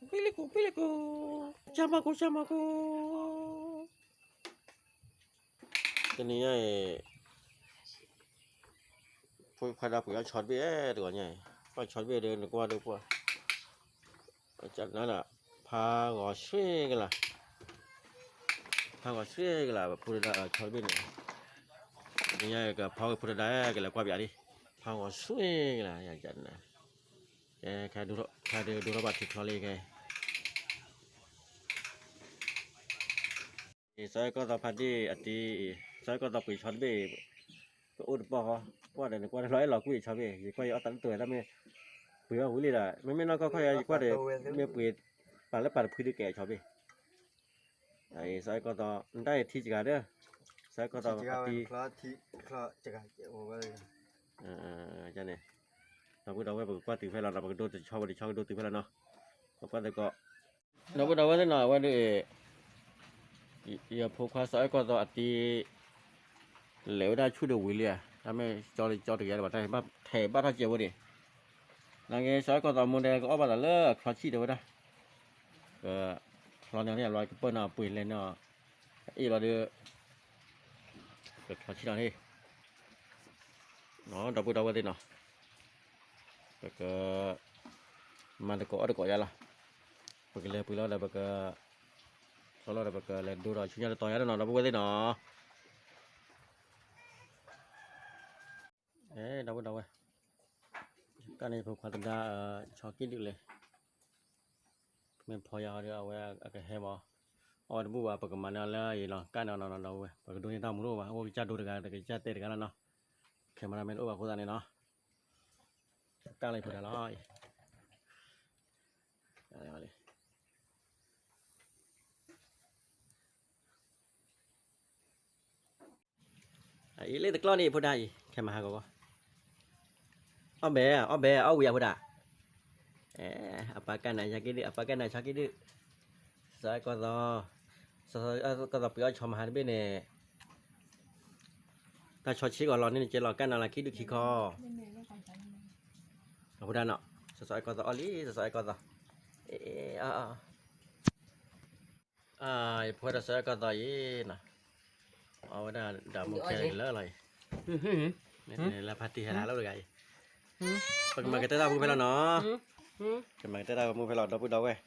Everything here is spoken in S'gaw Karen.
ကွံလ့ကူ ကွံလ့ကူ, ကၢ်မၤကူ ကၢ်မၤကူ, တနံၤညါအံၤ ဖိခွါဒၣ်ပှ့ၤအီၣ်ဆီတဘ့ၣ်တဂီၤညါအံၤ, ပှၤဆီတဘ့ၣ်ဒီးနကွၢ်ဒီးပှၤ, ကနၣ်ဒီး ဖးဂီၤဆှံကလၤ, ဖးဂီၤဆှံကလၤ ဖိတဒါဆီတဘ့ၣ်န့ၣ်, တနံၤညါအံၤကဖီဝဲဖိတဒါကလဲၤကွၢ်ပၠးလံ, ဖးဂီၤဆှံကလၤ, ကနၣ်, ကဲခဲဒိၣ်ထီၣ်ဘၣ်ထံချီလံခဲ စီၤအဲၣ်ကီၢ်သီဖါတံၢ်အတံၤ, စီၤအဲၣ်ကီၢ်သီပှ့ၤဆီတဘ့ၣ်, ပအိၣ်တပီၢ်ဃီ, ကွၢ်ဒီးနကွၢ်တလီၤအဲၣ်လီၤကွံာ်ဆီဘ့ၣ်, ယကွၢ်ယအီၣ်သးတတိၤဝဲတၢ်မ့ၢ်, ပှ့ၤဘၣ်ဝံၤလံဒီး မ့မ့ၢ်နီၢ်ကီၢ်ခီၣ်ယၤ ယကွၢ်ဒီး, မ့ၢ်ပှ့ၤ, ပာ်လၢပာ်တဖုဒုးကဲဆီဘ့ၣ်, စီၤအဲၣ်ကီၢ်သီ နတၢ်အံၤထံစှၤဒီး, စီၤအဲၣ်ကီၢ်သီအတံၤ, န့ၣ်, ဒီပုၢ်ဒီဝဲၢ်ပကကွၢ်တုၤဖဲလီၤနီၤ ပကဒိတဆီဝဲတဆီကဒိတုၤဖဲလီၤနီၤ, ပကွၢ်သကိး, ဒီပုၢ်ဒီဝဲၢ်သ့ၣ်နီၤ အဝဲဒၣ်, ယဖိခွါစီၤအဲၣ်ကီၢ်သီအတံၤ, လဲၤဝဲဒၣ်ဆူၣ်ဒီးဝံၤလံဧါ, တၢ်မ့ၢ်ကၠီလံကၠီတဂ့ၤဘၣ် တၢ်ထဲးဘၣ်ထီၣ်ကဲးဝဲဒၣ်, နာ်က့စီၤအဲၣ်ကီၢ်သီမူဒဲကအီၣ်ဘၣ်သးလၢချီဆံၣ်တဲဝဲဒၣ်, ကချီန့ၣ်လီၤကပၢၢ်နီၤ ပှ့ၤလဲၤနီၤ, အ့ၣ်လီၤဒီး, ကချီဆံၣ်နီၤန့ၣ်, ဒီပုၢ်ဒီဝဲၢ်သ့ၣ်နီၤ, ပက, မၤသကိးအီၣ်သကိးယါလီၤ, ပကလဲၤပှ့ၤလီၤဒီးပက, ဆီလီၤဒီးပကလဲၤဒိဒီးဆူညါတတီၤညါနီၤ ဒီပုၢ်ဝဲၢ်သ့ၣ်နီၤ, ဒီပုၢ်ဒီဝဲၢ်, ကန့ၣ်ဖိခွါသဒါ, ဆီကံၣ်ဒုးလဲၣ် မ့ၢ်ဖီယါဒီးအဝဲအကဟဲမး, အီၣ်ဝဲတဘူၣ်ဘၣ် ပကမၤန့ၢ်အီၤလၢယံၤလီၤ ကန့ၣ်နီၤ ဒီပုၢ်ဝဲၢ် ပကဒိန့ၢ်တၢ်မူတအိၣ်ဘၣ် အိၣ်ကစၢ်ဒိတဂၤ တကစၢ်တဲာ်တဂၤလီၤနီၤ, ခဲမၤတၢ်မ့ၢ်တအိၣ်ဘၣ်အဃိသတးန့ၣ်နီၤ, ကၢ်လၢဖိတၢ်လီၤ, အံၤလၢတကျီၢ်န့ၣ် ဖိဒါအံၤ ခဲမၤဟးဂီၤဂီၤ, အီၣ်ဘဲ အီၣ်ဘဲ အီၣ်ဝံၤအဖိဒါ, အပၢ်ကၢ်နၤဆါက့ၤဒုး အပၢ်ကၢ်နၤဆါက့ၤဒုး, စီၤအဲၣ်ကီၢ်သီ, စီၤအဲၣ်ကီၢ်သီပှ့ၤအီၣ်ဆီမၤဟးတဘ့ၣ်န့ၣ်, တၢ်ဆီဆံးကီးလီၤန့ၣ် ကဲလီၤကၢ်နၤလၢခံဒုးခံခီ, အဖိဒါနီၤ, စီၤအဲၣ်ကီၢ်သီအီၣ်လံ စီၤအဲၣ်ကီၢ်သီ, အ, ယဖိဒီးစီၤအဲၣ်ကီၢ်သီအံၤနီၤ, အဝဲဒၣ်ဒီးမူခဲလၢာ်လီၤအံၤ, လၢဖါတံၢ်ဟဲလၢအလီၢ်တဂၤအံၤ, ပကမၤကတၢၢ်တၢ်မူဖဲလီၤနီၤ, ကမၤကတၢၢ်တၢ်မူဖဲလီၤ ဒီပုၢ်ဒီဝဲၢ်